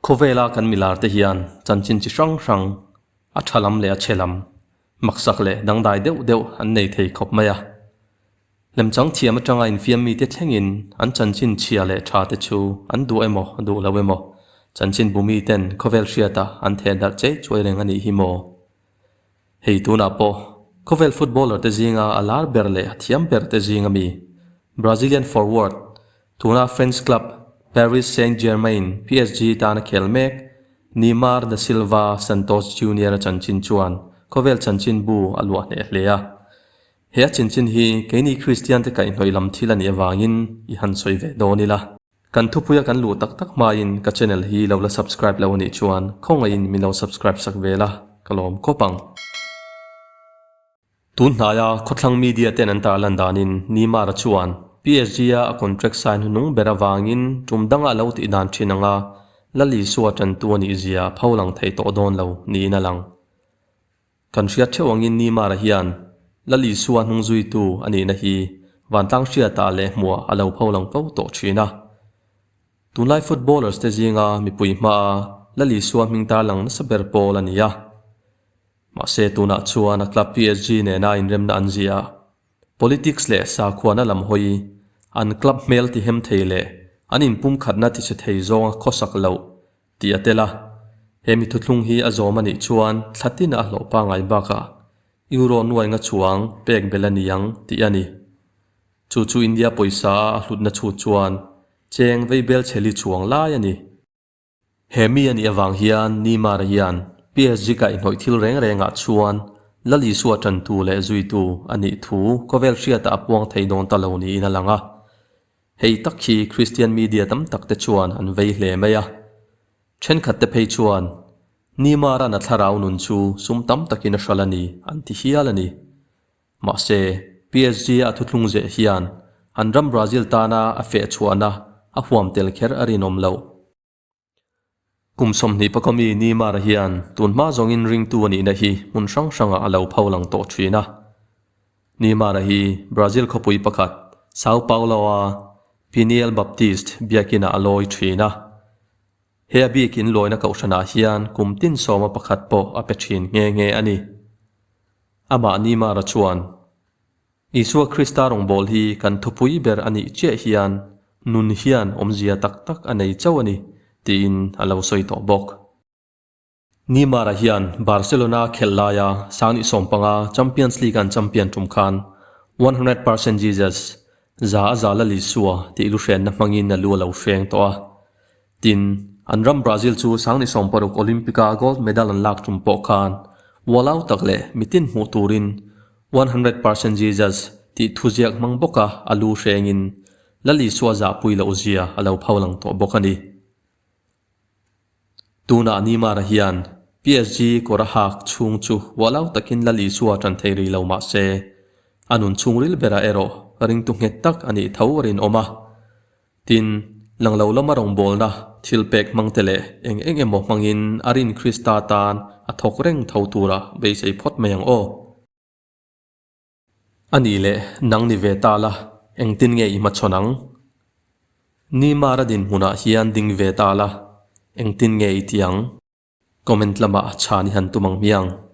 Khawvela kan milar te hian chanchin chi hrang hrang, a tha lam leh a chhe lam, maksak leh dangdai deuh deuh an nei thei khawp mai a. Lemchang thiam atanga infiam mite thlengin an chanchin chhia leh tha te chu an duh emaw duh lo emaw chanchin bu miten khawvel hriata an theh darh chei chuai reng a nih hi maw? Hei tunah pawh khawvel footballer te zinga a lar ber leh a thiam ber te zinga mi Brazilian forward tuna French club Paris Saint-Germain, PSG, tana khel mek Neymar da Silva Santos Junior a chanchin chuan khawvel chanchin bu a luah hneh hle a. He a chinchin hi keini Kristian te kaihhnawih lam thil a nih avangin i han sawi ve dawn ila. Kan thupuia kan luh tak tak hmain ka channel hi lo la subscribe lo anih chuan khawngaihin min lo subscribe sak ve la, ka lawm khawp ang. Tun hnaia khawthlang media ten an tarlan danin Neymar-a chuan PSG-a a contract sign hnung ber avangin tum danga a lo tih dan thin anga Lal Isua tantu a nih zia a pholang thei tawh dawn lo niin a lang. Kan hriat theuh angin Neymar-a hian Lal Isua hnungzuitu a nihna hi vantlang hriatah leh hmuah a lo pholang fo tawh thin a. Tunlai footballers te zinga mipui hmaa Lal Isua hming tarlang nasa ber pawl a ni a. Mahse tunah chuan a club PSG nena inremna an ziah a, politics leh sakhuana lam hawi an club hmel tihem thei leh an inpumkhatna tichhe thei zawnga khawsak loh tih a tel a, he mi thuthlung hi a zawm a nih chuan thla tina a hlawh pangngai bakah Euro nuainga chuang pek belh a ni ang tih a ni. Chu chu India pawisa a a hlutna chhut chuan cheng vei bel chheli chuang lai a ni. He mi a nih avang hian Neymar hian PSG kaihhnawih thil reng rengah chuan Lal Isua tantu leh zuitu a nih thu khawvel hriatah a puang thei dawn ta lo niin a lang a. Hei tak hi Kristian media tam tak te chuan an vei hle mai a. Thenkhat te phei chuan Neymar-a'n a thlarau nun chu sum tam takin a hral a ni an ti hial a ni. Mahse, PSG-a thuthlung zeh hian an ram Brazil tana a feh chhuahna a huam tel kher a rinawm loh. Kum 20 pakawmi Neymar hian tun hma zawngin ringtu a nihna hi hmun hrang hrangah a lo pho lang tawh thin a. Neymar-a hi Brazil khawpui pakhat Sao Paulo-a Peniel Baptist biakinah a lawi thin a. He a bikin lawina kohhranah hian kum tin sawma pakhat pawh a pe thin nghe nghe a ni. Amah Neymar-a chuan, Isua Krista rawngbâwl hi kan thupui ber a nih chiah hian nun hian awmzia tak tak a nei chauh a ni, tiin a lo sawi tawh bawk. Neymar-a hian Barcelona khelh laia 2015 Champions League an champion tum khan 100% Jesus, za a za Lal Isua tih lu hrenna hmangin a lu a lo hreng tawh a. Tin, an ram Brazil chu 2016 Olympic-a gold medal an lak tum pawh khan ualau tak leh mitin hmuh turin 100% Jesus tih thuziak hmang bawka a lu hrengin Lal Isua zahpui loh zia a lo pholang tawh bawk a ni. Tunah Neymar-a hian PSG kawr a hak chhung chu ualau takin Lal Isua tan thei rih lo mah se, a nun chhungril berah erawh ringtu nghet tak a nih tho a rinawm a. Tin, lang lo lama rawngbawlna thil pek hmang te leh eng eng emaw hmangin a rin Krista tan a thawk reng tho tura beisei phawt mai ang aw. A nih leh nang ni ve ta la, engtin nge i hmachhawn ang? Neymar-a dinhmunah hian ding ve ta la, engtin nge i ti ang? Comment lamah chhan i han tum ang hmiang.